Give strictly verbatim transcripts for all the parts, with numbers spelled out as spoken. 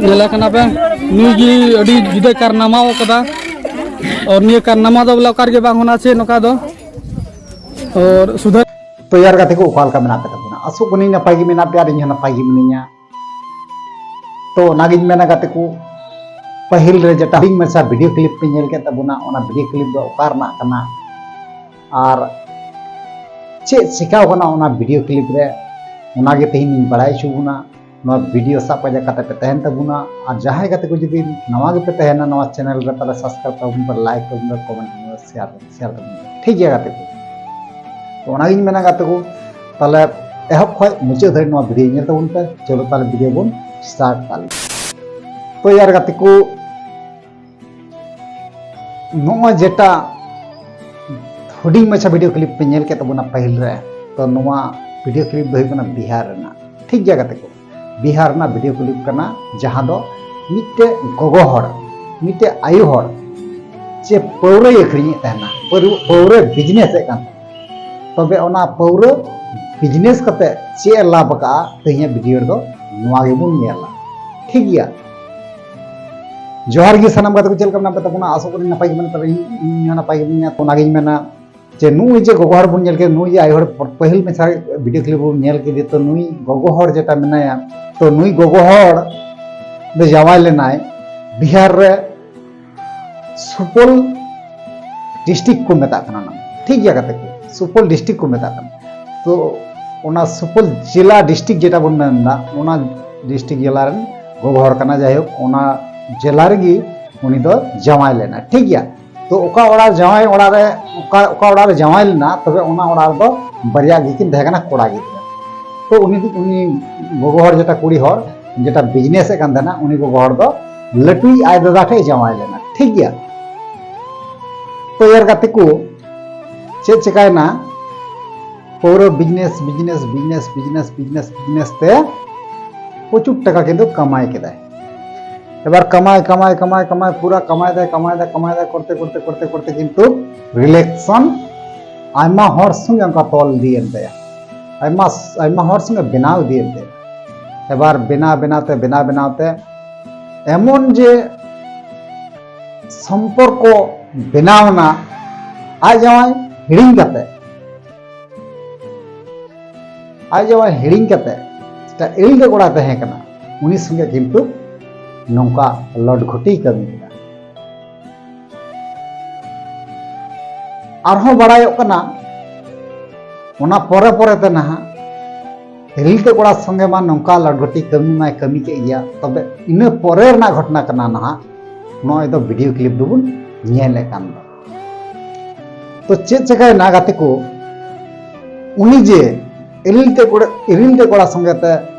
ᱧᱮᱞᱮ ᱠᱟᱱᱟ ᱯᱮ, ᱱᱩᱭ ᱜᱮ ᱟᱹᱰᱤ ᱡᱩᱫᱟᱹ ᱠᱟᱨᱱᱟᱢᱟ ᱟᱠᱟᱫᱟ᱾ ᱟᱨ ᱱᱤᱭᱟᱹ ᱠᱟᱨᱱᱟᱢᱟ ᱫᱚ ᱵᱚᱞᱮ ᱚᱠᱟ ᱨᱮᱜᱮ ᱵᱟᱝ ᱦᱩᱭᱩᱜᱼᱟ ᱪᱮ ᱱᱚᱝᱠᱟ ᱫᱚ᱾ ᱟᱨ ᱥᱩᱫᱷᱟᱹᱨ ᱛᱚ ᱭᱟᱨ ᱜᱟᱛᱮ ᱠᱚ, ᱚᱠᱟ ᱞᱮᱠᱟ ᱢᱮᱱᱟᱜ ᱯᱮ ᱛᱟᱵᱚᱱᱟ? ᱟᱥᱚᱜ ᱠᱟᱹᱱᱟᱹᱧ ᱱᱟᱯᱟᱭ ᱜᱮ ᱢᱮᱱᱟᱜ ᱯᱮᱭᱟ ᱟᱨ ᱤᱧ ᱦᱚᱸ ᱱᱟᱯᱟᱭ ᱜᱮ ᱢᱤᱱᱟᱹᱧᱟ᱾ ᱛᱚ ᱚᱱᱟᱜᱤᱧ ᱢᱮᱱᱟ ᱜᱟᱛᱮ ᱠᱚ, ᱯᱟᱹᱦᱤᱞ ᱨᱮ ᱡᱮᱴᱟ ᱦᱩᱰᱤᱧ ᱢᱟᱪᱷᱟ ᱵᱷᱤᱰᱤᱭᱳ ᱠᱞᱤᱯ ᱯᱮ ᱧᱮᱞ ᱠᱮᱫ ᱛᱟᱵᱚᱱᱟ, ᱚᱱᱟ ᱵᱷᱤᱰᱤᱭᱳ ᱠᱞᱤᱯ ᱫᱚ ᱚᱠᱟ ᱨᱮᱱᱟᱜ ᱠᱟᱱᱟ ᱟᱨ ᱪᱮᱫ ᱪᱤᱠᱟᱹᱣ ᱠᱟᱱᱟ ᱚᱱᱟ ᱵᱷᱤᱰᱤᱭᱳ ᱠᱞᱤᱯ ᱨᱮ, ᱚᱱᱟᱜᱮ ᱛᱮᱦᱮᱧ ᱤᱧ ᱵᱟᱲᱟᱭ ᱦᱚᱪᱚ ᱵᱚᱱᱟ᱾ ᱱᱚᱣᱟ ᱵᱷᱤᱰᱤᱭᱳ ᱥᱟᱵ ᱯᱟᱸᱡᱟ ᱠᱟᱛᱮ ᱯᱮ ᱛᱟᱦᱮᱱ ᱛᱟᱵᱚᱱᱟ᱾ ᱟᱨ ᱡᱟᱦᱟᱸᱭ ᱜᱟᱛᱮ ᱠᱚ ᱡᱩᱫᱤ ᱱᱟᱣᱟ ᱜᱮᱯᱮ ᱛᱟᱦᱮᱱᱟ ᱱᱚᱣᱟ ᱪᱮᱱᱮᱞ ᱨᱮ, ᱛᱟᱦᱚᱞᱮ ᱥᱟᱵᱥᱠᱨᱟᱭᱤᱵ ᱛᱟᱵᱚᱱ ᱯᱮ, ᱞᱟᱭᱤᱠ ᱛᱟᱵᱚᱱ ᱯᱮ, ᱠᱚᱢᱮᱱᱴ ᱛᱟᱵᱚᱱ ᱯᱮ, ᱥᱮᱭᱟᱨ ᱛᱟᱵᱚᱱ ᱯᱮ, ᱥᱮᱭᱟᱨ ᱛᱟᱵᱚᱱ ᱯᱮ᱾ ᱴᱷᱤᱠ ᱜᱮᱭᱟ ᱜᱟᱛᱮ ᱠᱚ? ᱛᱚ ᱚᱱᱟᱜᱤᱧ ᱢᱮᱱᱟ ᱜᱟᱛᱮ ᱠᱚ, ᱛᱟᱦᱚᱞᱮ ᱮᱦᱚᱵ ᱠᱷᱚᱱ ᱢᱩᱪᱟᱹᱫ ᱫᱷᱟᱹᱨᱤᱡ ᱱᱚᱣᱟ ᱵᱷᱤᱰᱤᱭᱳ ᱧᱮᱞ ᱛᱟᱵᱚᱱ ᱯᱮ᱾ ᱪᱚᱞᱚ ᱛᱟᱦᱚᱞᱮ ᱵᱷᱤᱰᱤᱭᱳ ᱵᱚᱱ ᱥᱴᱟᱨᱴ ᱛᱟᱦᱚᱞᱮ᱾ ᱛᱚ ᱭᱟᱨ ᱜᱟᱛᱮ ᱠᱚ, ᱱᱚᱜᱼᱚᱭ ᱡᱮᱴᱟ ᱦᱩᱰᱤᱧ ᱢᱟᱪᱷᱟ ᱵᱷᱤᱰᱤᱭᱳ ᱠᱞᱤᱯ ᱯᱮ ᱧᱮᱞ ᱠᱮᱫ ᱛᱟᱵᱚᱱᱟ ᱯᱟᱹᱦᱤᱞ ᱨᱮ, ᱛᱚ ᱱᱚᱣᱟ ᱵᱷᱤᱰᱤᱭᱳ ᱠᱞᱤᱯ ᱫᱚ ᱦᱩᱭᱩᱜ ᱠᱟᱱᱟ ᱵᱤᱦᱟᱨ ᱨᱮᱱᱟᱜ᱾ ᱴᱷᱤᱠ ᱜᱮᱭᱟ ᱜᱟᱛᱮ ᱠᱚ, ᱵᱤᱦᱟᱨ ᱨᱮᱱᱟᱜ ᱵᱷᱤᱰᱤᱭᱳ ᱠᱞᱤᱯ ᱠᱟᱱᱟ, ᱡᱟᱦᱟᱸ ᱫᱚ ᱢᱤᱫᱴᱮᱡ ᱜᱚᱜᱚ ᱦᱚᱲ, ᱢᱤᱫᱴᱮᱡ ᱟᱭᱳ ᱦᱚᱲ ᱡᱮ ᱯᱟᱹᱣᱨᱟᱹᱭ ᱟᱹᱠᱷᱨᱤᱧᱮᱫ ᱛᱟᱦᱮᱱᱟ, ᱯᱟᱹᱣᱨᱟᱹ, ᱯᱟᱹᱣᱨᱟᱹ ᱵᱤᱡᱽᱱᱮᱥ ᱮᱫ ᱠᱟᱱ ᱛᱟᱦᱮᱱᱟ᱾ ᱛᱚᱵᱮ ᱚᱱᱟ ᱯᱟᱹᱣᱨᱟᱹ ᱵᱤᱡᱽᱱᱮᱥ ᱠᱟᱛᱮ ᱪᱮᱫ ᱮ ᱞᱟᱵᱷ ᱟᱠᱟᱫᱼᱟ, ᱛᱮᱦᱮᱧᱟᱜ ᱵᱷᱤᱰᱤᱭᱳ ᱨᱮᱫᱚ ᱱᱚᱣᱟ ᱜᱮᱵᱚᱱ ᱧᱮᱞᱟ᱾ ᱴᱷᱤᱠ ᱜᱮᱭᱟ? ᱡᱚᱦᱟᱨ ᱜᱮ ᱥᱟᱱᱟᱢ ᱜᱟᱛᱮ ᱠᱚ, ᱪᱮᱫ ᱞᱮᱠᱟ ᱢᱮᱱᱟᱜ ᱯᱮ ᱛᱟᱵᱚᱱᱟ? ᱟᱥᱚᱜ ᱠᱟᱹᱱᱟᱹᱧ ᱱᱟᱯᱟᱭ ᱜᱮ ᱢᱮᱱᱟᱜ ᱯᱮ, ᱤᱧ ᱤᱧ ᱦᱚᱸ ᱱᱟᱯᱟᱭ ᱜᱮ ᱢᱮᱱᱟᱜᱼᱟ᱾ ᱛᱚ ᱚᱱᱟᱜᱤᱧ ᱢᱮᱱᱟ ᱡᱮ ᱱᱩᱜᱼᱩᱭ ᱡᱮ ᱜᱚᱜᱚ ᱦᱚᱲ ᱵᱚᱱ ᱧᱮᱞ ᱠᱮᱫ, ᱱᱩᱭ ᱡᱮ ᱟᱭᱳ ᱦᱚᱲ ᱯᱟᱹᱦᱤᱞ ᱢᱟᱪᱷᱟ ᱵᱷᱤᱰᱤᱭᱳ ᱠᱞᱤᱯ ᱵᱚᱱ ᱧᱮᱞ ᱠᱮᱫᱮ, ᱛᱚ ᱱᱩᱭ ᱜᱚᱜᱚ ᱦᱚᱲ ᱡᱮᱴᱟ ᱢᱮᱱᱟᱭᱟ, ᱛᱚ ᱱᱩᱭ ᱜᱚᱜᱚ ᱦᱚᱲ ᱫᱚ ᱡᱟᱶᱟᱭ ᱞᱮᱱᱟᱭ ᱵᱤᱦᱟᱨ ᱨᱮ, ᱥᱩᱯᱚᱞ ᱰᱤᱥᱴᱨᱤᱠᱴ ᱠᱚ ᱢᱮᱛᱟᱜ ᱠᱟᱱᱟ ᱚᱱᱟ᱾ ᱴᱷᱤᱠ ᱜᱮᱭᱟ ᱜᱟᱛᱮ ᱠᱚ, ᱥᱩᱯᱚᱞ ᱰᱤᱥᱴᱨᱤᱠᱴ ᱠᱚ ᱢᱮᱛᱟᱜ ᱠᱟᱱᱟ᱾ ᱛᱚ ᱚᱱᱟ ᱥᱩᱯᱚᱞ ᱡᱮᱞᱟ, ᱰᱤᱥᱴᱨᱤᱠᱴ ᱡᱮᱴᱟ ᱵᱚᱱ ᱢᱮᱱᱫᱟ, ᱚᱱᱟ ᱰᱤᱥᱴᱨᱤᱠᱴ ᱡᱮᱞᱟ ᱨᱮᱱ ᱜᱚᱜᱚ ᱦᱚᱲ ᱠᱟᱱᱟ᱾ ᱡᱟᱭᱦᱳᱠ, ᱚᱱᱟ ᱡᱮᱞᱟ ᱨᱮᱜᱮ ᱩᱱᱤ ᱫᱚ ᱡᱟᱶᱟᱭ ᱞᱮᱱᱟ᱾ ᱴᱷᱤᱠ ᱜᱮᱭᱟ? ᱛᱚ ᱚᱠᱟ ᱚᱲᱟᱜ ᱡᱟᱶᱟᱭ ᱚᱲᱟᱜ ᱨᱮ, ᱚᱠᱟ, ᱚᱠᱟ ᱚᱲᱟᱜ ᱨᱮ ᱡᱟᱶᱟᱭ ᱞᱮᱱᱟ, ᱛᱚᱵᱮ ᱚᱱᱟ ᱚᱲᱟᱜ ᱨᱮᱫᱚ ᱵᱟᱨᱭᱟ ᱜᱮᱠᱤᱱ ᱛᱟᱦᱮᱸ ᱠᱟᱱᱟ ᱠᱚᱲᱟ ᱜᱤᱫᱽᱨᱟᱹ᱾ ᱛᱚ ᱩᱱᱤ, ᱩᱱᱤ ᱜᱚᱜᱚ ᱦᱚᱲ ᱡᱮᱴᱟ ᱠᱩᱲᱤ ᱦᱚᱲ ᱡᱮᱴᱟ ᱵᱤᱡᱽᱱᱮᱥ ᱮᱫ ᱠᱟᱱ ᱛᱟᱦᱮᱱᱟ, ᱩᱱᱤ ᱜᱚᱜᱚ ᱦᱚᱲ ᱫᱚ ᱞᱟᱹᱴᱩᱭᱤᱡ ᱟᱡ ᱫᱟᱫᱟ ᱴᱷᱮᱡ ᱡᱟᱶᱟᱭ ᱞᱮᱱᱟ᱾ ᱴᱷᱤᱠ ᱜᱮᱭᱟ? ᱛᱚ ᱭᱟᱨ ᱜᱟᱛᱮ ᱠᱚ, ᱪᱮᱫ ᱪᱮᱠᱟᱭᱮᱱᱟ? ᱯᱟᱹᱣᱨᱟᱹ business, business, business, business, business, business ᱛᱮ ᱯᱨᱚᱪᱩᱨ ᱴᱟᱠᱟ ᱠᱤᱱᱛᱩ ᱠᱟᱢᱟᱭ ᱠᱮᱫᱟᱭ᱾ ᱮᱵᱟᱨ ᱠᱟᱢᱟᱭ, ᱠᱟᱢᱟᱭ, ᱠᱟᱢᱟᱭ, ᱠᱟᱢᱟᱭ, ᱯᱩᱨᱟ ᱠᱟᱢᱟᱭ ᱫᱟᱭ, ᱠᱟᱢᱟᱭ ᱫᱟᱭ, ᱠᱟᱢᱟᱭ ᱫᱟᱭ, ᱠᱚᱨᱛᱮ, ᱠᱚᱨᱛᱮ, ᱠᱚᱨᱛᱮ, ᱠᱚᱨᱛᱮ ᱠᱤᱱᱛᱩ ᱨᱤᱞᱮᱥᱚᱱ ᱟᱭᱢᱟ ᱦᱚᱲ ᱥᱚᱸᱜᱮ ᱚᱱᱠᱟ ᱛᱚᱞ ᱤᱫᱤᱭᱮᱱ ᱛᱟᱭᱟ᱾ ᱟᱭᱢᱟ, ᱟᱭᱢᱟ ᱦᱚᱲ ᱥᱚᱸᱜᱮ ᱵᱮᱱᱟᱣ ᱤᱫᱤᱭᱮᱱ ᱛᱟᱭᱟ᱾ ᱮᱵᱟᱨ ᱵᱮᱱᱟᱣ ᱵᱮᱱᱟᱣ ᱛᱮ, ᱵᱮᱱᱟᱣ ᱵᱮᱱᱟᱣ ᱛᱮ ᱮᱢᱚᱱ ᱡᱮ ᱥᱚᱢᱯᱚᱨᱠᱚ ᱵᱮᱱᱟᱣ ᱮᱱᱟ, ᱟᱡ ᱡᱟᱶᱟᱭ ᱦᱤᱲᱤᱧ ᱠᱟᱛᱮ, ᱟᱡ ᱡᱟᱶᱟᱭ ᱦᱤᱲᱤᱧ ᱠᱟᱛᱮ ᱡᱮᱴᱟ ᱤᱞᱫᱮ ᱠᱚᱲᱟ ᱛᱟᱦᱮᱸ ᱠᱟᱱᱟ, ᱩᱱᱤ ᱥᱚᱸᱜᱮ ᱠᱤᱱᱛᱩ ᱱᱚᱝᱠᱟ ᱞᱚᱴ ᱜᱷᱚᱴᱤᱭ ᱠᱟᱹᱢᱤ ᱠᱮᱫᱟ᱾ ᱟᱨᱦᱚᱸ ᱵᱟᱲᱟᱭᱚᱜ ᱠᱟᱱᱟ, ᱚᱱᱟ ᱯᱚᱨᱮ ᱯᱚᱨᱮ ᱛᱮ ᱱᱟᱦᱟᱜ ᱤᱞᱫᱮ ᱠᱚᱲᱟ ᱥᱚᱸᱜᱮ ᱢᱟ ᱱᱚᱝᱠᱟ ᱞᱚᱴ ᱜᱷᱚᱴᱤ ᱠᱟᱹᱢᱤ ᱢᱟᱭ ᱠᱟᱹᱢᱤ ᱠᱮᱫ ᱜᱮᱭᱟ, ᱛᱚᱵᱮ ᱤᱱᱟᱹ ᱯᱚᱨᱮ ᱨᱮᱱᱟᱜ ᱜᱷᱚᱴᱚᱱᱟ ᱠᱟᱱᱟ ᱱᱟᱦᱟᱜ, ᱱᱚᱜᱼᱚᱭ ᱫᱚ ᱵᱷᱤᱰᱤᱭᱳ ᱠᱞᱤᱯ ᱫᱚᱵᱚᱱ ᱧᱮᱞᱮᱫ ᱠᱟᱱ ᱫᱚ᱾ ᱛᱚ ᱪᱮᱫ ᱪᱤᱠᱟᱹᱭᱮᱱᱟ ᱜᱟᱛᱮ ᱠᱚ, ᱩᱱᱤ ᱡᱮ ᱤᱨᱤᱞ ᱛᱮ ᱠᱚᱲᱟ, ᱤᱨᱤᱞ ᱛᱮ ᱠᱚᱲᱟ ᱥᱚᱸᱜᱮ ᱛᱮ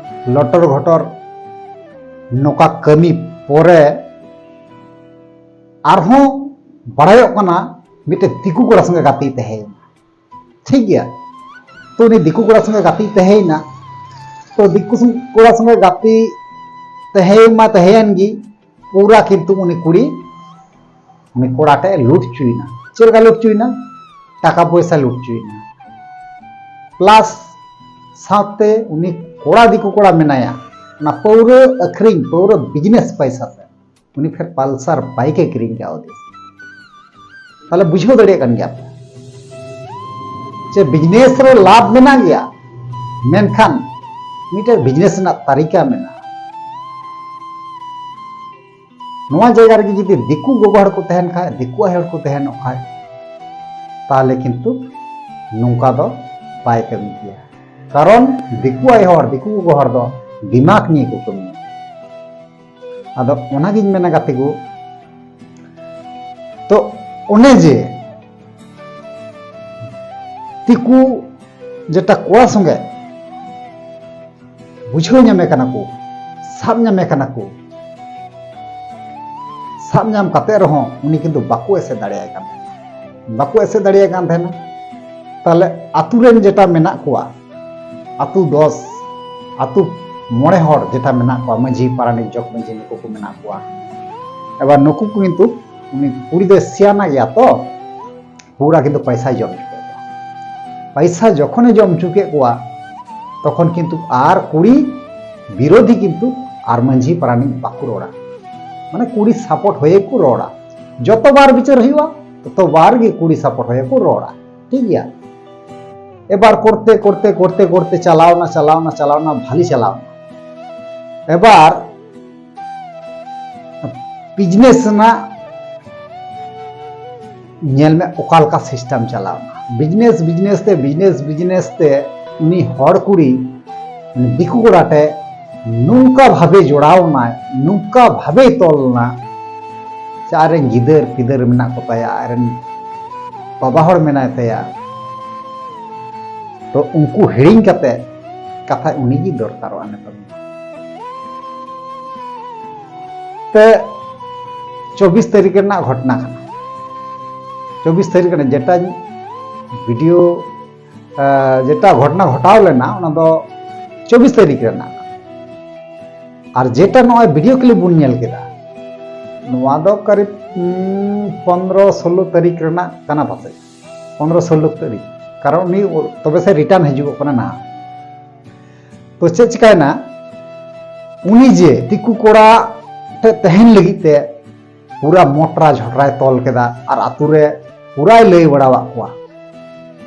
ᱞᱚᱴᱚᱨ ᱜᱷᱚᱴᱚᱨ ᱱᱚᱝᱠᱟ ᱠᱟᱹᱢᱤ ᱯᱚᱨᱮ ᱟᱨᱦᱚᱸ ᱵᱟᱲᱟᱭᱚᱜ ᱠᱟᱱᱟ ᱢᱤᱫᱴᱮᱱ ᱫᱤᱠᱩ ᱠᱚᱲᱟ ᱥᱚᱸᱜᱮ ᱜᱟᱛᱮ ᱛᱟᱦᱮᱸᱭᱮᱱᱟ᱾ ᱴᱷᱤᱠ ᱜᱮᱭᱟ, ᱛᱚ ᱩᱱᱤ ᱫᱤᱠᱩ ᱠᱚᱲᱟ ᱥᱚᱸᱜᱮ ᱜᱟᱛᱮ ᱛᱟᱦᱮᱸᱭᱮᱱᱟ᱾ ᱛᱚ ᱫᱤᱠᱩ ᱥᱚᱸ-, ᱠᱚᱲᱟ ᱥᱚᱸᱜᱮ ᱜᱟᱛᱮ ᱛᱟᱦᱮᱸᱭᱮᱱ ᱢᱟ ᱛᱟᱦᱮᱸᱭᱮᱱ ᱜᱮ, ᱯᱩᱨᱟ ᱠᱤᱱᱛᱩ ᱩᱱᱤ ᱠᱩᱲᱤ ᱩᱱᱤ ᱠᱚᱲᱟ ᱴᱷᱮᱡ ᱞᱩᱴ ᱦᱚᱪᱚᱭᱮᱱᱟ᱾ ᱪᱮᱫ ᱞᱮᱠᱟ ᱞᱩᱴ ᱦᱚᱪᱚᱭᱮᱱᱟ? ᱴᱟᱠᱟ ᱯᱚᱭᱥᱟ ᱞᱩᱴ ᱦᱚᱪᱚᱭᱮᱱᱟ, ᱯᱞᱟᱥ ᱥᱟᱶᱛᱮ ᱩᱱᱤ ᱠᱚᱲᱟ, ᱫᱤᱠᱩ ᱠᱚᱲᱟ ᱢᱮᱱᱟᱭᱟ, ᱚᱱᱟ ᱯᱟᱹᱣᱨᱟᱹ ᱟᱹᱠᱷᱨᱤᱧ, ᱯᱟᱹᱣᱨᱟᱹ ᱵᱤᱡᱽᱱᱮᱥ ᱯᱚᱭᱥᱟ ᱛᱮ ᱩᱱᱤ ᱯᱷᱮᱨ ᱯᱟᱞᱥᱟᱨ ᱵᱟᱭᱤᱠ ᱮ ᱠᱤᱨᱤᱧ ᱠᱟᱣᱫᱮᱭᱟ᱾ ᱛᱟᱦᱞᱮ ᱵᱩᱡᱷᱟᱹᱣ ᱫᱟᱲᱮᱭᱟᱜ ᱠᱟᱱ ᱜᱮᱭᱟ ᱯᱮ ᱡᱮ ᱵᱤᱡᱽᱱᱮᱥ ᱨᱮ ᱞᱟᱵᱷ ᱢᱮᱱᱟᱜ ᱜᱮᱭᱟ, ᱢᱮᱱᱠᱷᱟᱱ ᱢᱤᱫᱴᱮᱱ ᱵᱤᱡᱽᱱᱮᱥ ᱨᱮᱱᱟᱜ ᱛᱟᱹᱨᱤᱠᱟ ᱢᱮᱱᱟᱜᱼᱟ᱾ ᱱᱚᱣᱟ ᱡᱟᱭᱜᱟ ᱨᱮᱜᱮ ᱡᱩᱫᱤ ᱫᱤᱠᱩ ᱜᱚᱜᱚ ᱦᱚᱲ ᱠᱚ ᱛᱟᱦᱮᱱ ᱠᱷᱟᱡ, ᱫᱤᱠᱩ ᱟᱭᱳ ᱦᱚᱲ ᱠᱚ ᱛᱟᱦᱮᱱᱚᱜ ᱠᱷᱟᱡ, ᱛᱟᱦᱞᱮ ᱠᱤᱱᱛᱩ ᱱᱚᱝᱠᱟ ᱫᱚ ᱵᱟᱭ ᱠᱟᱹᱢᱤ ᱠᱮᱭᱟ᱾ ᱠᱟᱨᱚᱱ ᱫᱤᱠᱩ ᱟᱭᱳ ᱦᱚᱲ, ᱫᱤᱠᱩ ᱜᱚᱜᱚ ᱦᱚᱲ ᱫᱚ ᱫᱤᱢᱟᱜᱽ ᱱᱤᱭᱮ ᱠᱚ ᱠᱟᱹᱢᱤᱭᱟ᱾ ᱟᱫᱚ ᱚᱱᱟᱜᱤᱧ ᱢᱮᱱᱟ ᱜᱟᱛᱮ ᱠᱚ, ᱛᱚ ᱚᱱᱮ ᱡᱮ ᱫᱤᱠᱩ ᱡᱮᱴᱟ ᱠᱚᱲᱟ ᱥᱚᱸᱜᱮ ᱵᱩᱡᱷᱟᱹᱣ ᱧᱟᱢᱮ ᱠᱟᱱᱟ ᱠᱚ, ᱥᱟᱵ ᱧᱟᱢᱮ ᱠᱟᱱᱟ ᱠᱚ, ᱥᱟᱵ ᱧᱟᱢ ᱠᱟᱛᱮ ᱨᱮᱦᱚᱸ ᱩᱱᱤ ᱠᱤᱱᱛᱩ ᱵᱟᱠᱚ ᱮᱥᱮᱫ ᱫᱟᱲᱮᱭᱟᱭ ᱠᱟᱱ ᱛᱟᱦᱮᱱᱟ, ᱵᱟᱠᱚ ᱮᱥᱮᱫ ᱫᱟᱲᱮᱭᱟᱭ ᱠᱟᱱ ᱛᱟᱦᱮᱱᱟ᱾ ᱛᱟᱦᱞᱮ ᱟᱛᱳ ᱨᱮᱱ ᱡᱮᱴᱟ ᱢᱮᱱᱟᱜ ᱠᱚᱣᱟ, ᱟᱛᱳ ᱫᱚᱥ, ᱟᱛᱳ ᱢᱚᱬᱮ ᱦᱚᱲ ᱡᱮᱴᱟ ᱢᱮᱱᱟᱜ ᱠᱚᱣᱟ, ᱢᱟᱹᱡᱷᱤ, ᱯᱟᱨᱟᱱᱤᱠ, ᱡᱚᱜᱽ ᱢᱟᱹᱡᱷᱤ, ᱱᱩᱠᱩ ᱠᱚ ᱢᱮᱱᱟᱜ ᱠᱚᱣᱟ᱾ ᱮᱵᱟᱨ ᱱᱩᱠᱩ ᱠᱚ ᱠᱤᱱᱛᱩ ᱩᱱᱤ ᱠᱩᱲᱤ ᱫᱚᱭ ᱥᱤᱭᱟᱱᱟ ᱜᱮᱭᱟ ᱛᱚ, ᱯᱩᱨᱟ ᱠᱤᱱᱛᱩ ᱯᱚᱭᱥᱟᱭ ᱡᱚᱢ ᱦᱚᱪᱚ ᱠᱮᱫ ᱠᱚᱣᱟ᱾ ᱯᱚᱭᱥᱟ ᱡᱚᱠᱷᱚᱱᱮ ᱡᱚᱢ ᱦᱚᱪᱚ ᱠᱮᱫ ᱠᱚᱣᱟ, ᱛᱚᱠᱷᱚᱱ ᱠᱤᱱᱛᱩ ᱟᱨ ᱠᱩᱲᱤ ᱵᱤᱨᱳᱫᱷᱤ ᱠᱤᱱᱛᱩ ᱟᱨ ᱢᱟᱹᱡᱷᱤ ᱯᱟᱨᱟᱱᱤᱠ ᱵᱟᱠᱚ ᱨᱚᱲᱟ᱾ ᱢᱟᱱᱮ ᱠᱩᱲᱤ ᱥᱟᱯᱳᱨᱴ ᱦᱚᱭᱮ ᱠᱚ ᱨᱚᱲᱟ᱾ ᱡᱚᱛᱚ ᱵᱟᱨ ᱵᱤᱪᱟᱹᱨ ᱦᱩᱭᱩᱜᱼᱟ, ᱛᱚᱛᱚ ᱵᱟᱨ ᱜᱮ ᱠᱩᱲᱤ ᱥᱟᱯᱳᱨᱴ ᱦᱚᱭᱮ ᱠᱚ ᱨᱚᱲᱟ᱾ ᱴᱷᱤᱠ ᱜᱮᱭᱟ? ᱮᱵᱟᱨ ᱠᱚᱨᱛᱮ ᱠᱚᱨᱛᱮ ᱠᱚᱨᱛᱮ ᱠᱚᱨᱛᱮ ᱪᱟᱞᱟᱣᱱᱟ, ᱪᱟᱞᱟᱣᱱᱟ, ᱪᱟᱞᱟᱣᱱᱟ, ᱵᱷᱟᱞᱤ ᱪᱟᱞᱟᱣᱱᱟ᱾ ᱮᱵᱟᱨ ᱵᱤᱡᱽᱱᱮᱥ ᱨᱮᱱᱟᱜ ᱧᱮᱞ ᱢᱮ ᱚᱠᱟ ᱞᱮᱠᱟ ᱥᱤᱥᱴᱮᱢ ᱪᱟᱞᱟᱣᱱᱟ᱾ ᱵᱤᱡᱽᱱᱮᱥ ᱵᱤᱡᱽᱱᱮᱥ ᱛᱮ, ᱵᱤᱡᱽᱱᱮᱥ ᱵᱤᱡᱽᱱᱮᱥ ᱛᱮ ᱩᱱᱤ ᱦᱚᱲ ᱠᱩᱲᱤ, ᱩᱱᱤ ᱫᱤᱠᱩ ᱠᱚᱲᱟ ᱴᱷᱮᱡ ᱱᱚᱝᱠᱟ ᱵᱷᱟᱵᱮ ᱡᱚᱲᱟᱣ ᱮᱱᱟᱭ, ᱱᱚᱝᱠᱟ ᱵᱷᱟᱵᱮ ᱛᱚᱞ ᱮᱱᱟ, ᱥᱮ ᱟᱡᱨᱮᱱ ᱜᱤᱫᱟᱹᱨ ᱯᱤᱫᱟᱹᱨ ᱢᱮᱱᱟᱜ ᱠᱚ ᱛᱟᱭᱟ, ᱟᱡᱨᱮᱱ ᱵᱟᱵᱟ ᱦᱚᱲ ᱢᱮᱱᱟᱭ ᱛᱟᱭᱟ, ᱛᱚ ᱩᱱᱠᱩ ᱦᱤᱲᱤᱧ ᱠᱟᱛᱮ ᱠᱟᱛᱷᱟ ᱩᱱᱤ ᱜᱮ ᱫᱚᱨᱠᱟᱨᱚᱜᱼᱟ ᱱᱤᱛᱚᱜ᱾ ᱛᱮ ᱪᱚᱵᱵᱤᱥ ᱛᱟᱹᱨᱤᱠᱷ ᱨᱮᱱᱟᱜ ᱜᱷᱚᱴᱚᱱᱟ ᱠᱟᱱᱟ᱾ ᱪᱚᱵᱵᱤᱥ ᱛᱟᱹᱨᱤᱠᱷ ᱨᱮᱱᱟᱜ ᱡᱮᱴᱟ ᱵᱷᱤᱰᱤᱭᱳ, ᱟᱸ, ᱡᱮᱴᱟ ᱜᱷᱚᱴᱚᱱᱟ ᱜᱷᱚᱴᱟᱣ ᱞᱮᱱᱟ, ᱚᱱᱟ ᱫᱚ ᱪᱚᱵᱵᱤᱥ ᱛᱟᱹᱨᱤᱠᱷ ᱨᱮᱱᱟᱜ ᱠᱟᱱᱟ᱾ ᱟᱨ ᱡᱮᱴᱟ ᱱᱚᱜᱼᱚᱭ ᱵᱷᱤᱰᱤᱭᱳ ᱠᱞᱤᱯ ᱵᱚᱱ ᱧᱮᱞ ᱠᱮᱫᱟ, ᱱᱚᱣᱟ ᱫᱚ ᱠᱟᱨᱤᱵ, ᱩᱸ, ᱯᱚᱱᱨᱚ ᱥᱳᱞᱞᱳ ᱛᱟᱹᱨᱤᱠᱷ ᱨᱮᱱᱟᱜ ᱠᱟᱱᱟ ᱯᱟᱥᱮᱡ, ᱯᱚᱱᱨᱚ ᱥᱳᱞᱞᱳ ᱛᱟᱹᱨᱤᱠᱷ᱾ ᱠᱟᱨᱚᱱ ᱩᱱᱤ ᱛᱚᱵᱮ ᱥᱮ ᱨᱤᱴᱟᱨᱱ ᱦᱤᱡᱩᱜᱚᱜ ᱠᱟᱱᱟ ᱱᱟᱦᱟᱜ᱾ ᱛᱚ ᱪᱮᱫ ᱪᱤᱠᱟᱭᱱᱟ, ᱩᱱᱤ ᱡᱮ ᱫᱤᱠᱩ ᱠᱚᱲᱟ ᱴᱷᱮᱡ ᱛᱟᱦᱮᱱ ᱞᱟᱹᱜᱤᱫ ᱛᱮ ᱯᱩᱨᱟ ᱢᱚᱴᱨᱟ ᱡᱷᱚᱴᱨᱟᱭ ᱛᱚᱞ ᱠᱮᱫᱟ ᱟᱨ ᱟᱛᱳ ᱨᱮ ᱯᱩᱨᱟᱭ ᱞᱟᱹᱭ ᱵᱟᱲᱟᱣᱟᱫ ᱠᱚᱣᱟ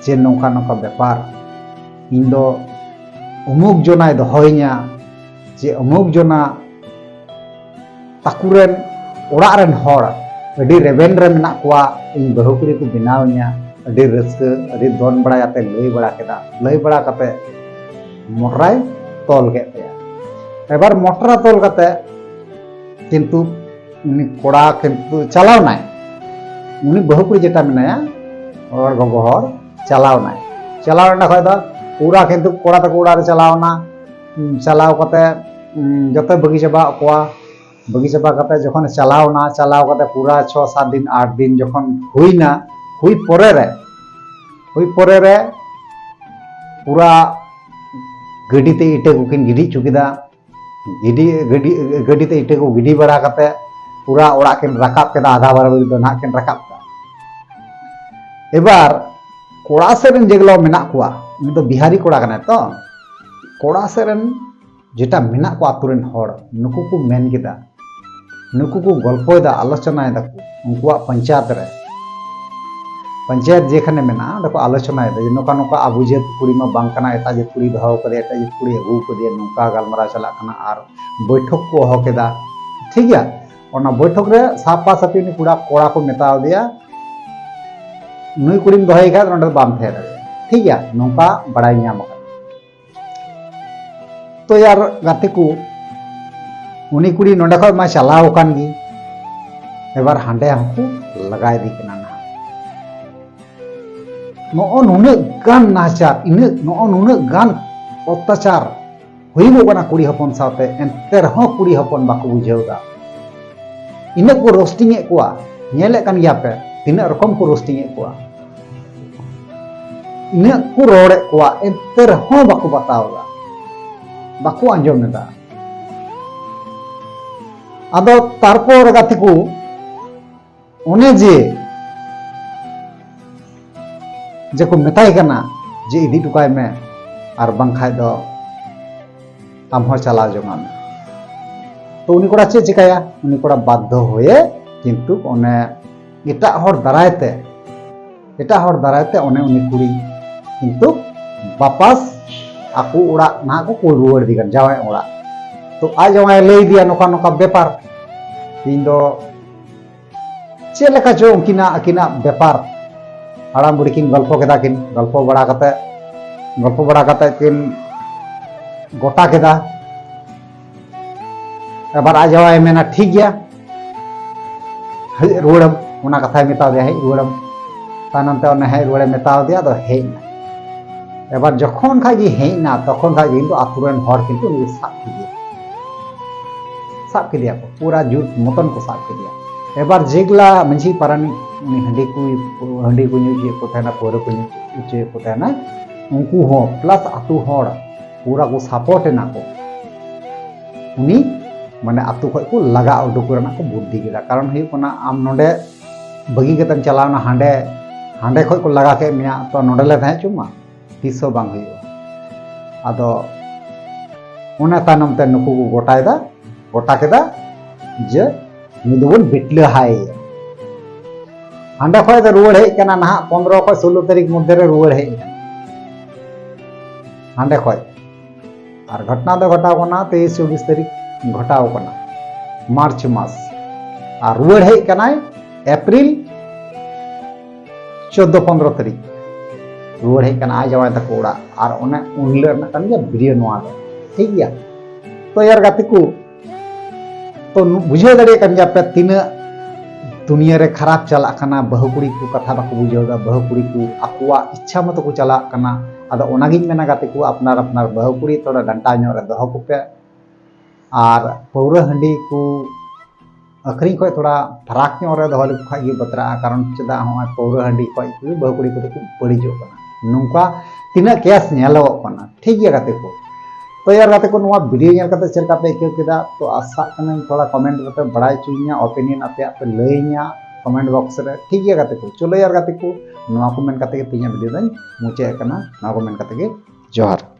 ᱡᱮ ᱱᱚᱝᱠᱟ ᱱᱚᱝᱠᱟ ᱵᱮᱯᱟᱨ, ᱤᱧ ᱫᱚ ᱩᱢᱩᱠ ᱡᱚᱱᱟᱭ ᱫᱚᱦᱚᱭᱤᱧᱟ, ᱡᱮ ᱩᱢᱩᱠ ᱡᱚᱱᱟ ᱛᱟᱠᱩ ᱨᱮᱱ ᱚᱲᱟᱜ ᱨᱮᱱ ᱦᱚᱲ ᱟᱹᱰᱤ ᱨᱮᱵᱮᱱ ᱨᱮ ᱢᱮᱱᱟᱜ ᱠᱚᱣᱟ, ᱤᱧ ᱵᱟᱹᱦᱩ ᱠᱩᱲᱤ ᱠᱚ ᱵᱮᱱᱟᱣ ᱤᱧᱟ, ᱟᱹᱰᱤ ᱨᱟᱹᱥᱠᱟᱹ, ᱟᱹᱰᱤ ᱫᱚᱱ ᱵᱟᱲᱟᱭᱟᱛᱮ ᱞᱟᱹᱭ ᱵᱟᱲᱟ ᱠᱮᱫᱟ᱾ ᱞᱟᱹᱭ ᱵᱟᱲᱟ ᱠᱟᱛᱮ ᱢᱚᱴᱨᱟᱭ ᱛᱚᱞ ᱠᱮᱫ ᱛᱟᱭᱟ᱾ ᱮᱵᱟᱨ ᱢᱚᱴᱨᱟ ᱛᱚᱞ ᱠᱟᱛᱮ ᱠᱤᱱᱛᱩ ᱩᱱᱤ ᱠᱚᱲᱟ ᱠᱤᱱᱛᱩ ᱪᱟᱞᱟᱣ ᱱᱟᱭ, ᱩᱱᱤ ᱵᱟᱹᱦᱩ ᱠᱩᱲᱤ ᱡᱮᱴᱟ ᱢᱮᱱᱟᱭᱟ, ᱦᱚᱲ ᱜᱚᱜᱚ ᱦᱚᱲ ᱪᱟᱞᱟᱣ ᱱᱟᱭ᱾ ᱪᱟᱞᱟᱣ ᱮᱱᱟ ᱠᱷᱚᱡ ᱫᱚ ᱯᱩᱨᱟ ᱠᱤᱱᱛᱩ ᱠᱚᱲᱟ ᱛᱟᱠᱚ ᱚᱲᱟᱜ ᱨᱮ ᱪᱟᱞᱟᱣ ᱮᱱᱟ᱾ ᱩᱸ, ᱪᱟᱞᱟᱣ ᱠᱟᱛᱮ, ᱩᱸ, ᱡᱚᱛᱚᱭ ᱵᱟᱹᱜᱤ ᱪᱟᱵᱟ ᱟᱫ ᱠᱚᱣᱟ᱾ ᱵᱟᱹᱜᱤ ᱪᱟᱵᱟ ᱠᱟᱛᱮ ᱡᱚᱠᱷᱚᱱᱮ ᱪᱟᱞᱟᱣ ᱮᱱᱟ, ᱪᱟᱞᱟᱣ ᱠᱟᱛᱮ ᱯᱩᱨᱟ ᱪᱷᱚ ᱥᱟᱛ ᱫᱤᱱ, ᱟᱴ ᱫᱤᱱ ᱡᱚᱠᱷᱚᱱ ᱦᱩᱭᱱᱟ, ᱦᱩᱭ ᱯᱚᱨᱮ ᱨᱮ, ᱦᱩᱭ ᱯᱚᱨᱮ ᱨᱮ ᱯᱩᱨᱟ ᱜᱟᱹᱰᱤ ᱛᱮ ᱤᱴᱟᱹ ᱠᱚᱠᱤᱱ ᱜᱤᱰᱤ ᱦᱚᱪᱚ ᱠᱮᱫᱟ᱾ ᱜᱤᱰᱤ, ᱜᱟᱹᱰᱤ, ᱜᱟᱹᱰᱤ ᱛᱮ ᱤᱴᱟᱹ ᱠᱚ ᱜᱤᱰᱤ ᱵᱟᱲᱟ ᱠᱟᱛᱮ ᱯᱩᱨᱟ ᱚᱲᱟᱜ ᱠᱤᱱ ᱨᱟᱠᱟᱵ ᱠᱮᱫᱟ, ᱟᱫᱷᱟ ᱵᱟᱨᱟᱵᱟᱨᱤ ᱫᱚ ᱱᱟᱦᱟᱜ ᱠᱤᱱ ᱨᱟᱠᱟᱵ ᱠᱮᱫᱟ᱾ ᱮᱵᱟᱨ ᱠᱚᱲᱟ ᱥᱮᱫ ᱨᱮᱱ ᱡᱮᱜᱩᱞᱟ ᱢᱮᱱᱟᱜ ᱠᱚᱣᱟ, ᱩᱱᱤ ᱫᱚ ᱵᱤᱦᱟᱨᱤ ᱠᱚᱲᱟ ᱠᱟᱱᱟᱭ ᱛᱚ, ᱠᱚᱲᱟ ᱥᱮᱫ ᱨᱮᱱ ᱡᱮᱴᱟ ᱢᱮᱱᱟᱜ ᱠᱚ ᱟᱛᱳ ᱨᱮᱱ ᱦᱚᱲ, ᱱᱩᱠᱩ ᱠᱚ ᱢᱮᱱ ᱠᱮᱫᱟ, ᱱᱩᱠᱩ ᱠᱚ ᱜᱚᱞᱯᱚᱭᱮᱫᱟ, ᱟᱞᱳᱪᱚᱱᱟᱭ ᱫᱟᱠᱚ ᱩᱱᱠᱩᱣᱟᱜ ᱯᱚᱧᱪᱟᱭᱮᱛ ᱨᱮ᱾ ᱯᱚᱧᱪᱟᱭᱮᱛ ᱡᱮᱠᱷᱟᱱᱮ ᱢᱮᱱᱟᱜᱼᱟ, ᱚᱸᱰᱮ ᱠᱚ ᱟᱞᱳᱪᱚᱱᱟᱭᱮᱫᱟ ᱡᱮ ᱱᱚᱝᱠᱟ ᱱᱚᱝᱠᱟ ᱟᱵᱚ ᱡᱟᱹᱛ ᱠᱩᱲᱤ ᱢᱟ ᱵᱟᱝ ᱠᱟᱱᱟ, ᱮᱴᱟᱜ ᱡᱟᱹᱛ ᱠᱩᱲᱤ ᱫᱚᱦᱚ ᱠᱟᱫᱮᱭᱟ, ᱮᱴᱟᱜ ᱡᱟᱹᱛ ᱠᱩᱲᱤ ᱟᱹᱜᱩ ᱠᱟᱫᱮᱭᱟ, ᱱᱚᱝᱠᱟ ᱜᱟᱞᱢᱟᱨᱟᱣ ᱪᱟᱞᱟᱜ ᱠᱟᱱᱟ᱾ ᱟᱨ ᱵᱳᱭᱴᱷᱚᱠ ᱠᱚ ᱦᱚᱦᱚ ᱠᱮᱫᱟ, ᱴᱷᱤᱠ ᱜᱮᱭᱟ᱾ ᱚᱱᱟ ᱵᱳᱭᱴᱷᱚᱠ ᱨᱮ ᱥᱟᱯᱟ ᱥᱟᱯᱤ ᱩᱱᱤ ᱠᱚᱲᱟ, ᱠᱚᱲᱟ ᱠᱚ ᱢᱮᱛᱟᱣ ᱫᱮᱭᱟ, ᱱᱩᱭ ᱠᱩᱲᱤᱢ ᱫᱚᱦᱚᱭ ᱠᱷᱟᱡ ᱱᱚᱸᱰᱮ ᱫᱚ ᱵᱟᱢ ᱛᱟᱦᱮᱸ ᱫᱟᱲᱮᱭᱟᱜᱼᱟ, ᱴᱷᱤᱠ ᱜᱮᱭᱟ, ᱱᱚᱝᱠᱟ ᱵᱟᱲᱟᱭ ᱧᱟᱢ ᱟᱠᱟᱱᱟ᱾ ᱛᱚ ᱭᱟᱨ ᱜᱟᱛᱮ ᱠᱚ, ᱩᱱᱤ ᱠᱩᱲᱤ ᱱᱚᱸᱰᱮ ᱠᱷᱚᱡ ᱢᱟ ᱪᱟᱞᱟᱣ ᱟᱠᱟᱱ ᱜᱮ, ᱮᱵᱟᱨ ᱦᱟᱸᱰᱮ ᱦᱚᱸᱠᱚ ᱞᱟᱜᱟ ᱤᱫᱤ ᱠᱟᱱᱟ ᱱᱟᱦᱟᱜ᱾ ᱱᱚᱜᱼᱚ ᱱᱩᱱᱟᱹᱜ ᱜᱟᱱ ᱱᱟᱦᱟᱪᱟᱨ, ᱤᱱᱟᱹᱜ, ᱱᱚᱜᱼᱚ ᱱᱩᱱᱟᱹᱜ ᱜᱟᱱ ᱚᱛᱛᱟᱪᱟᱨ ᱦᱩᱭᱩᱜᱚᱜ ᱠᱟᱱᱟ ᱠᱩᱲᱤ ᱦᱚᱯᱚᱱ ᱥᱟᱶᱛᱮ, ᱮᱱᱛᱮ ᱨᱮᱦᱚᱸ ᱠᱩᱲᱤ ᱦᱚᱯᱚᱱ ᱵᱟᱠᱚ ᱵᱩᱡᱷᱟᱹᱣ ᱮᱫᱟ᱾ ᱤᱱᱟᱹᱜ ᱠᱚ ᱨᱳᱥᱴᱤᱝ ᱮᱫ ᱠᱚᱣᱟ, ᱧᱮᱞᱮᱫ ᱠᱟᱱ ᱜᱮᱭᱟ ᱯᱮ ᱛᱤᱱᱟᱹᱜ ᱨᱚᱠᱚᱢ ᱠᱚ ᱨᱳᱥᱴᱤᱝ ᱮᱫ ᱠᱚᱣᱟ, ᱤᱱᱟᱹᱜ ᱠᱚ ᱨᱚᱲᱮᱫ ᱠᱚᱣᱟ, ᱮᱱᱛᱮ ᱨᱮᱦᱚᱸ ᱵᱟᱠᱚ ᱵᱟᱛᱟᱣ ᱮᱫᱟ, ᱵᱟᱠᱚ ᱟᱸᱡᱚᱢ ᱮᱫᱟ᱾ ᱟᱫᱚ ᱛᱟᱨᱯᱚᱨ ᱜᱟᱛᱮ ᱠᱚ, ᱚᱱᱮ ᱡᱮ, ᱡᱮ ᱠᱚ ᱢᱮᱛᱟᱭ ᱠᱟᱱᱟ ᱡᱮ ᱤᱫᱤ ᱦᱚᱴᱚ ᱠᱟᱭ ᱢᱮ, ᱟᱨ ᱵᱟᱝᱠᱷᱟᱡ ᱫᱚ ᱟᱢ ᱦᱚᱸ ᱪᱟᱞᱟᱣ ᱡᱚᱝᱟᱜ ᱢᱮ᱾ ᱛᱚ ᱩᱱᱤ ᱠᱚᱲᱟ ᱪᱮᱫ ᱪᱤᱠᱟᱹᱭᱟ? ᱩᱱᱤ ᱠᱚᱲᱟ ᱵᱟᱫᱽᱫᱷᱚ ᱦᱚᱭᱮ ᱠᱤᱱᱛᱩ ᱚᱱᱮ ᱮᱴᱟᱜ ᱦᱚᱲ ᱫᱟᱨᱟᱭ ᱛᱮ, ᱮᱴᱟᱜ ᱦᱚᱲ ᱫᱟᱨᱟᱭ ᱛᱮ ᱚᱱᱮ ᱩᱱᱤ ᱠᱩᱲᱤ ᱠᱤᱱᱛᱩ ᱵᱟᱯᱟᱥ ᱟᱠᱚ ᱚᱲᱟᱜ ᱱᱟᱦᱟᱜ ᱠᱚ ᱠᱩᱞ ᱨᱩᱣᱟᱹᱲ ᱤᱫᱤ ᱠᱟᱱᱟ ᱡᱟᱶᱟᱭ ᱚᱲᱟᱜ᱾ ᱛᱚ ᱟᱡ ᱡᱟᱶᱟᱭ ᱞᱟᱹᱭ ᱤᱫᱤᱭᱟ ᱱᱚᱝᱠᱟ ᱱᱚᱝᱠᱟ ᱵᱮᱯᱟᱨ, ᱤᱧ ᱫᱚ ᱪᱮᱫ ᱞᱮᱠᱟ ᱪᱚ ᱩᱱᱠᱤᱱᱟᱜ, ᱟᱹᱠᱤᱱᱟᱜ ᱵᱮᱯᱟᱨ, ᱦᱟᱲᱟᱢ ᱵᱩᱲᱦᱤ ᱠᱤᱱ ᱜᱚᱞᱯᱚ ᱠᱮᱫᱟ ᱠᱤᱱ, ᱜᱚᱞᱯᱚ ᱵᱟᱲᱟ ᱠᱟᱛᱮ, ᱜᱚᱞᱯᱚ ᱵᱟᱲᱟ ᱠᱟᱛᱮ ᱠᱤᱱ ᱜᱚᱴᱟ ᱠᱮᱫᱟ᱾ ᱮᱵᱟᱨ ᱟᱡ ᱡᱟᱶᱟᱭ ᱢᱮᱱᱟ, "ᱴᱷᱤᱠ ᱜᱮᱭᱟ, ᱦᱮᱡ ᱨᱩᱣᱟᱹᱲᱟᱢ", ᱚᱱᱟ ᱠᱟᱛᱷᱟᱭ ᱢᱮᱛᱟ ᱫᱮᱭᱟ, "ᱦᱮᱡ ᱨᱩᱣᱟᱹᱲᱟᱢ", ᱛᱟᱭᱱᱚᱢ ᱛᱮ ᱚᱱᱮ ᱦᱮᱡ ᱨᱩᱣᱟᱹᱲᱮ ᱢᱮᱛᱟ ᱫᱮᱭᱟ, ᱟᱫᱚ ᱦᱮᱡ ᱮᱱᱟ᱾ ᱮᱵᱟᱨ ᱡᱚᱠᱷᱚᱱ ᱠᱷᱟᱡ ᱜᱮ ᱦᱮᱡ ᱮᱱᱟ, ᱛᱚᱠᱷᱚᱱ ᱠᱷᱟᱡ ᱜᱮ ᱠᱤᱱᱛᱩ ᱟᱛᱳ ᱨᱮᱱ ᱦᱚᱲ ᱠᱤᱱᱛᱩ ᱩᱱᱤ ᱠᱚ ᱥᱟᱵ ᱠᱮᱫᱮᱭᱟ, ᱥᱟᱵ ᱠᱮᱫᱮᱭᱟ ᱠᱚ, ᱯᱩᱨᱟ ᱡᱩᱛ ᱢᱚᱛᱚᱱ ᱠᱚ ᱥᱟᱵ ᱠᱮᱫᱮᱭᱟ᱾ ᱮᱵᱟᱨ ᱡᱮᱜᱩᱞᱟ ᱢᱟᱹᱡᱷᱤ ᱯᱟᱨᱟᱱᱤᱠ ᱩᱱᱤ ᱦᱟᱺᱰᱤ ᱠᱚ, ᱦᱟᱺᱰᱤ ᱠᱚ ᱧᱩ ᱦᱚᱪᱚᱭᱮᱫ ᱠᱚ ᱛᱟᱦᱮᱱᱟ, ᱯᱟᱹᱣᱨᱟᱹ ᱠᱚ ᱧᱩ ᱦᱚᱪᱚᱭᱮᱫ ᱠᱚ ᱛᱟᱦᱮᱱᱟ, ᱩᱱᱠᱩ ᱦᱚᱸ plus ᱟᱛᱳ ᱦᱚᱲ ᱯᱩᱨᱟ ᱠᱚ support ᱮᱱᱟ ᱠᱚ᱾ ᱩᱱᱤ ᱢᱟᱱᱮ ᱟᱛᱳ ᱠᱷᱚᱡ ᱠᱚ ᱞᱟᱜᱟ ᱩᱰᱩᱠ ᱨᱮᱱᱟᱜ ᱠᱚ ᱵᱩᱫᱽᱫᱷᱤ ᱠᱮᱫᱟ᱾ ᱠᱟᱨᱚᱱ ᱦᱩᱭᱩᱜ ᱠᱟᱱᱟ, ᱟᱢ ᱱᱚᱰᱮ ᱵᱟᱹᱜᱤ ᱠᱟᱛᱮᱢ ᱪᱟᱞᱟᱣᱱᱟ ᱦᱟᱸᱰᱮ, ᱦᱟᱸᱰᱮ ᱠᱷᱚᱡ ᱠᱚ ᱞᱟᱜᱟ ᱠᱮᱫ ᱢᱮᱭᱟ, ᱛᱚ ᱱᱚᱰᱮ ᱞᱮ ᱛᱟᱦᱮᱸ ᱦᱚᱪᱚ ᱢᱟ? ᱛᱤᱥ ᱦᱚᱸ ᱵᱟᱝ ᱦᱩᱭᱩᱜᱼᱟ᱾ ᱟᱫᱚ ᱚᱱᱟ ᱛᱟᱭᱱᱚᱢ ᱛᱮ ᱱᱩᱠᱩ ᱠᱚ ᱜᱚᱴᱟᱭᱮᱫᱟ, ᱜᱚᱴᱟ ᱠᱮᱫᱟ ᱡᱮ ᱱᱩᱭ ᱫᱚᱵᱚᱱ ᱵᱤᱴᱞᱟᱹᱦᱟᱭᱮᱭᱟ᱾ ᱦᱟᱸᱰᱮ ᱠᱷᱚᱡ ᱫᱚ ᱨᱩᱣᱟᱹᱲ ᱦᱮᱡ ᱠᱟᱱᱟ ᱱᱟᱦᱟᱜ ᱯᱚᱱᱨᱚ ᱠᱷᱚᱡ ᱥᱳᱞᱳ ᱛᱟᱹᱨᱤᱠᱷ ᱢᱚᱫᱽᱫᱷᱮ ᱨᱮ ᱨᱩᱣᱟᱹᱲ ᱦᱮᱡ ᱮᱱᱟ ᱦᱟᱸᱰᱮ ᱠᱷᱚᱡ᱾ ᱟᱨ ᱜᱷᱚᱴᱱᱟ ᱫᱚ ᱜᱷᱚᱴᱟᱣ ᱠᱟᱱᱟ ᱛᱮᱭᱤᱥ ᱪᱚᱵᱵᱤᱥ ᱛᱟᱹᱨᱤᱠᱷ ᱜᱷᱚᱴᱟᱣ ᱠᱟᱱᱟ, ᱢᱟᱨᱪ ᱢᱟᱥ᱾ ᱟᱨ ᱨᱩᱣᱟᱹᱲ ᱦᱮᱡ ᱠᱟᱱᱟᱭ ᱮᱯᱨᱤᱞ ᱪᱳᱫᱽᱫᱳ ᱯᱚᱱᱨᱚ ᱛᱟᱹᱨᱤᱠᱷ᱾ ᱨᱩᱣᱟᱹᱲ ᱦᱮᱡ ᱠᱟᱱᱟ ᱟᱡ ᱡᱟᱶᱟᱭ ᱛᱟᱠᱚ ᱚᱲᱟᱜ᱾ ᱟᱨ ᱚᱱᱮ ᱩᱱ ᱦᱤᱞᱳᱜ ᱨᱮᱱᱟᱜ ᱠᱟᱱ ᱜᱮᱭᱟ ᱵᱷᱤᱰᱤᱭᱳ ᱱᱚᱣᱟ ᱫᱚ, ᱴᱷᱤᱠ ᱜᱮᱭᱟ᱾ ᱛᱚ ᱭᱟᱨ ᱜᱟᱛᱮ ᱠᱚ, ᱛᱚ ᱱᱩ-, ᱵᱩᱡᱷᱟᱹᱣ ᱫᱟᱲᱮᱭᱟᱜ ᱠᱟᱱ ᱜᱮᱭᱟ ᱯᱮ ᱛᱤᱱᱟᱹᱜ ᱫᱩᱱᱤᱭᱟᱹ ᱨᱮ ᱠᱷᱟᱨᱟᱯ ᱪᱟᱞᱟᱜ ᱠᱟᱱᱟ᱾ ᱵᱟᱹᱦᱩ ᱠᱩᱲᱤ ᱠᱚ ᱠᱟᱛᱷᱟ ᱵᱟᱠᱚ ᱵᱩᱡᱷᱟᱹᱣ ᱮᱫᱟ, ᱵᱟᱹᱦᱩ ᱠᱩᱲᱤ ᱠᱚ ᱟᱠᱚᱣᱟᱜ ᱤᱪᱪᱷᱟ ᱢᱚᱛᱚ ᱠᱚ ᱪᱟᱞᱟᱜ ᱠᱟᱱᱟ᱾ ᱟᱫᱚ ᱚᱱᱟᱜᱤᱧ ᱢᱮᱱᱟ ᱜᱟᱛᱮ ᱠᱚ, ᱟᱯᱱᱟᱨ ᱟᱯᱱᱟᱨ ᱵᱟᱹᱦᱩ ᱠᱩᱲᱤ ᱛᱷᱚᱲᱟ ᱰᱟᱱᱴᱟ ᱧᱚᱜ ᱨᱮ ᱫᱚᱦᱚ ᱠᱚᱯᱮ᱾ ᱟᱨ ᱯᱟᱹᱣᱨᱟᱹ ᱦᱟᱺᱰᱤ ᱠᱚ ᱟᱹᱠᱷᱨᱤᱧ ᱠᱷᱚᱡ ᱛᱷᱚᱲᱟ ᱯᱷᱟᱨᱟᱠ ᱧᱚᱜ ᱨᱮ ᱫᱚᱦᱚ ᱞᱮᱠᱚ ᱠᱷᱟᱡ ᱜᱮ ᱵᱟᱛᱨᱟᱜᱼᱟ᱾ ᱠᱟᱨᱚᱱ ᱪᱮᱫᱟᱜ ᱦᱚᱸᱜᱼᱚᱭ ᱯᱟᱹᱣᱨᱟᱹ ᱦᱟᱺᱰᱤ ᱠᱷᱚᱡ ᱜᱮ ᱵᱟᱹᱦᱩ ᱠᱩᱲᱤ ᱠᱚᱫᱚ ᱠᱚ ᱵᱟᱹᱲᱤᱡᱚᱜ ᱠᱟᱱᱟ᱾ ᱱᱚᱝᱠᱟ ᱛᱤᱱᱟᱹᱜ ᱠᱮᱥ ᱧᱮᱞᱚᱜᱚᱜ ᱠᱟᱱᱟ, ᱴᱷᱤᱠ ᱜᱮᱭᱟ ᱜᱟᱛᱮ ᱠᱚ᱾ ᱛᱚ ᱭᱟᱨ ᱜᱟᱛᱮ ᱠᱚ, ᱱᱚᱣᱟ ᱵᱷᱤᱰᱤᱭᱳ ᱧᱮᱞ ᱠᱟᱛᱮ ᱪᱮᱫ ᱞᱮᱠᱟ ᱯᱮ ᱟᱹᱭᱠᱟᱹᱣ ᱠᱮᱫᱟ? ᱛᱚ ᱟᱥᱟᱜ ᱠᱟᱹᱱᱟᱹᱧ ᱛᱷᱚᱲᱟ ᱠᱚᱢᱮᱱᱴ ᱠᱟᱛᱮ ᱵᱟᱲᱟᱭ ᱦᱚᱪᱚᱧᱟ, ᱚᱯᱤᱱᱤᱭᱚᱱ ᱟᱯᱮᱭᱟᱜ ᱯᱮ ᱞᱟᱹᱭᱟᱹᱧᱟ ᱠᱚᱢᱮᱱᱴ ᱵᱚᱠᱥ ᱨᱮ, ᱴᱷᱤᱠ ᱜᱮᱭᱟ ᱜᱟᱛᱮ ᱠᱚ᱾ ᱪᱚᱞᱚ ᱭᱟᱨ ᱜᱟᱛᱮ ᱠᱚ, ᱱᱚᱣᱟ ᱠᱚ ᱢᱮᱱ ᱠᱟᱛᱮ ᱜᱮ ᱛᱮᱦᱮᱧᱟᱜ ᱵᱷᱤᱰᱤᱭᱳ ᱫᱚᱧ ᱢᱩᱪᱟᱹᱫ ᱠᱟᱱᱟ᱾ ᱱᱚᱣᱟ ᱠᱚ ᱢᱮᱱ ᱠᱟᱛᱮ ᱜᱮ ᱡᱚᱦᱟᱨ᱾